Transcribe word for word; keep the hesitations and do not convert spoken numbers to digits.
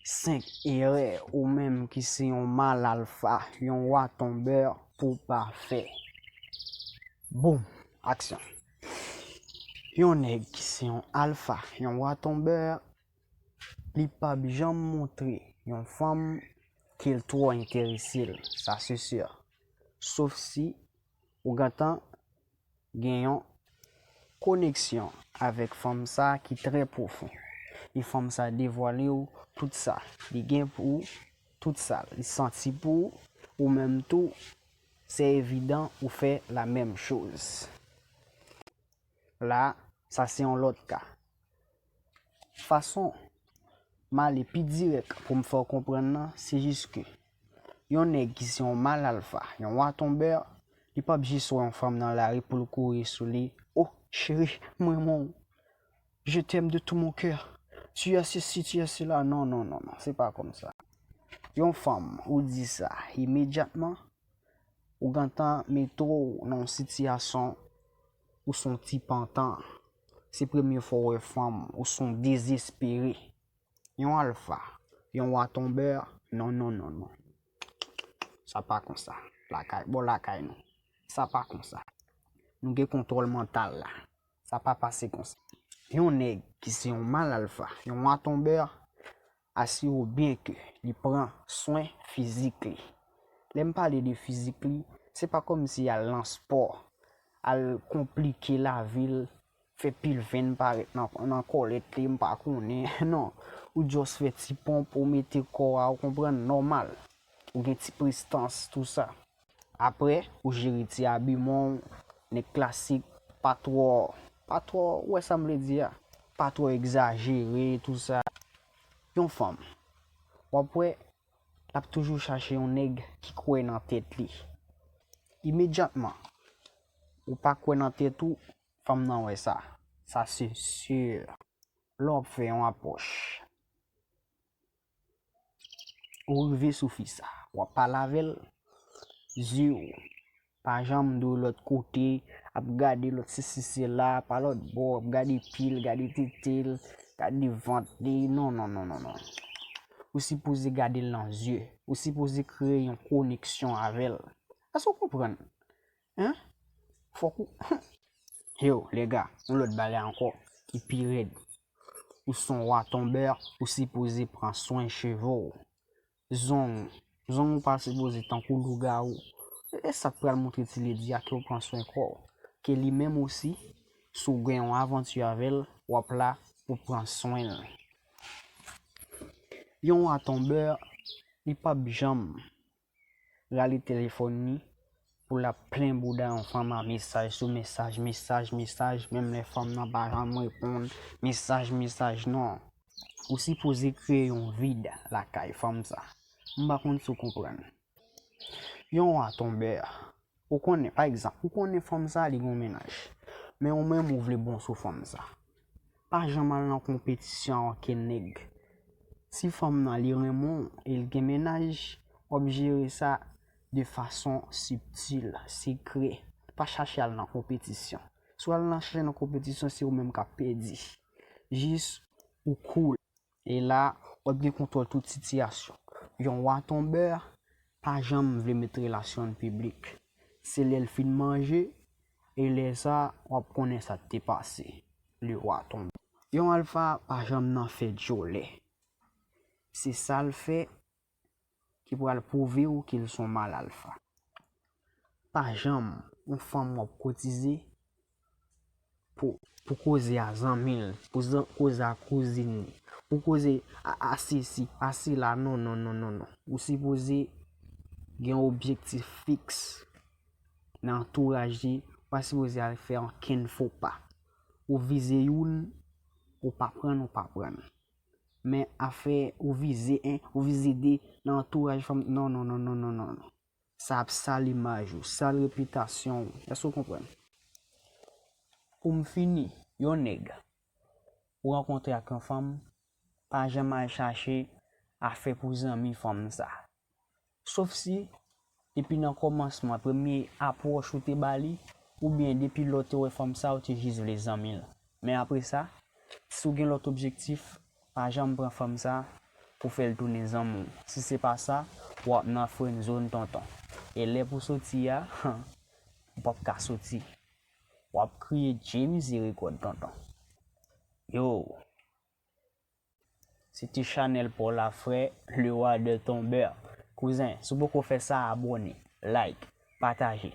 Senk erè ou menm ki se yon mal alfa, yon wa tonbè pou w pa fè. Boum! Aksyon! Yon nèg ki se yon alfa, yon wa tonbè, li p ap janm montre yon fanm ke l twò enterese l, sa se si. Sof si ou gentan gen yon koneksyon avèk fanm sa ki trè pwofon. E fanm sa devwale w tout sa li gen pou ou, tout sa li santi pou ou, ou menm tou, se evidan ou fè la menm choz. La, sa se yon lòt ka. Fason m ale pi dirèk pou m fè w konprann nan, se jis ke yon nèg ki se yon mal alfa, yon wa tonbè, li p ap jis wè yon fanm nan lari pou l kouri sou li. Oh, cheri, m renmen w. Je t'aime de tout mon cœur. Tu as ceci, tu as cela. Non, non, non, non, se pa kòmsa. Yon fanm, ou di sa, imedyatman, ou gentan mete w nan yon sitiyasyon ou se yon ti pantan. Se premye fwa w wè fanm, ou se yon dezespere. Yon alfa, yon wa tonbè, non, non, non, non. Sa pa konsa. Lakay, bò lakay nou. Sa pa konsa. Nou gen kontwòl mantal la. Sa pa pase konsa. Yon nèg ki se yon mal alfa, yon wa tonbè, asire w byen ke li pran swen fizik li. Lè m pale de fizik li, se pa kòmsi al nan spò, al konplike lavi l, fè pil venn parèt nan, nan kòlèt li, m pa konnen. Non, ou just fè ti ponp, ou mete kò a, ou konprann, nòmal. Ou gen ti prestans, tou sa. Apre, ou jere ti abiman w, nèg klasik, pa twò, pa twò, ou wè sa m vle di a, pa twò egzajere, tou sa. Yon fanm, w ap wè, l ap toujou chache yon nèg ki kwè nan tèt li. Imedyatman, ou pa kwè nan tèt ou, fanm nan wè sa. Sa se si. Lè w ap fè yon apwòch, ou rive sou fi sa, w ap pale avè l, zye w pa janm dwe lòt kote, ap gade lòt sesi sela, pa lòt bò, ap gade pye l, gade tete l, gade vant li, non, non, non, non, non. Ou sipoze gade l nan zye, ou sipoze kreye yon koneksyon avè l. Èske w konprann? Hein? Fòk ou Yo, lèga, yon lòt bagay ankò ki pi rèd. Ou se yon wa tonbè, ou sipoze pran swen cheve w. Zong, zong ou pa sipoze tankou lougawou. E sa k pral montre Ti Lady a ke w pran swen kò w. Ke li menm osi, si w gen yon avanti avè l, w ap la pou pran swen l. Yon wa tonbè, li p ap janm rale telefòn li pou l ap plen bouda yon fanm a mesaj sou mesaj, mesaj, mesaj, menm lè fanm nan pa janm reponn, mesaj, mesaj, non. Ou sipoze kreye yon vid lakay fanm sa. M pa konn si w konprann. Yon wa tonbè, ou konnen, pa egzanp, ou konnen fanm sa li gen yon mennaj. Men ou menm ou vle bon sou fanm sa. Pa janm al nan konpetisyon ak okenn nèg. Si fanm nan li renmen w e l gen mennaj, w ap jere sa de fason sibtil, sekrè. Pa chache al nan konpetisyon. Si w al nan chache nan konpetisyon, se ou menm k ap pèdi. Jis ou cool. E la, w ap gen kontwòl tout sitiyasyon. Yon wa tonbè pa janm vle met relasyon l piblik. Se lè l fin manje, e lè sa, w ap konnen sa k te pase. Le wa tonbè. Yon alfa pa janm nan fè djòlè. Se sa l fè ki pral pwouve w ke l se yon mal alfa. Pa janm yon fanm w ap kotize pou, pou koze a zanmi l, pou zan-, koze a kouzin li, pou koze a, a sesi, a sela, non, non, non, non, non. Ou sipoze gen yon objektif fiks nan antouraj li, ou pa sipoze al fè okenn fo pa. Ou vize youn, ou pa prann, ou pa prann. Men afè ou vize en, ou vize de nan antouraj fanm, non, non, non. Sa ap sal imaj ou, sal repitasyon ou. Èske w konprann? Pou m fini, yon nèg ou rankontre ak yon fanm, pa janm al chache afè pou zanmi fanm sa. Sof si, depi nan kòmansman, premye apwòch ou te ba li, oubyen depi lè w te wè fanm sa, ou te jis vle zanmi l. Men apre sa, si w gen lòt objektif, pa janm pran fanm sa, pou fè l tounen zanmi w. Si se pa sa, w ap nan friend zone tonton. E lè pou soti a, ou p ap ka soti. W ap kriye Dye mizerikòd tonton. Yo. Se ti chanèl pa w la frè, le roi de tonbè. Kouzen, si w poko fè sa, abòne, like, pataje.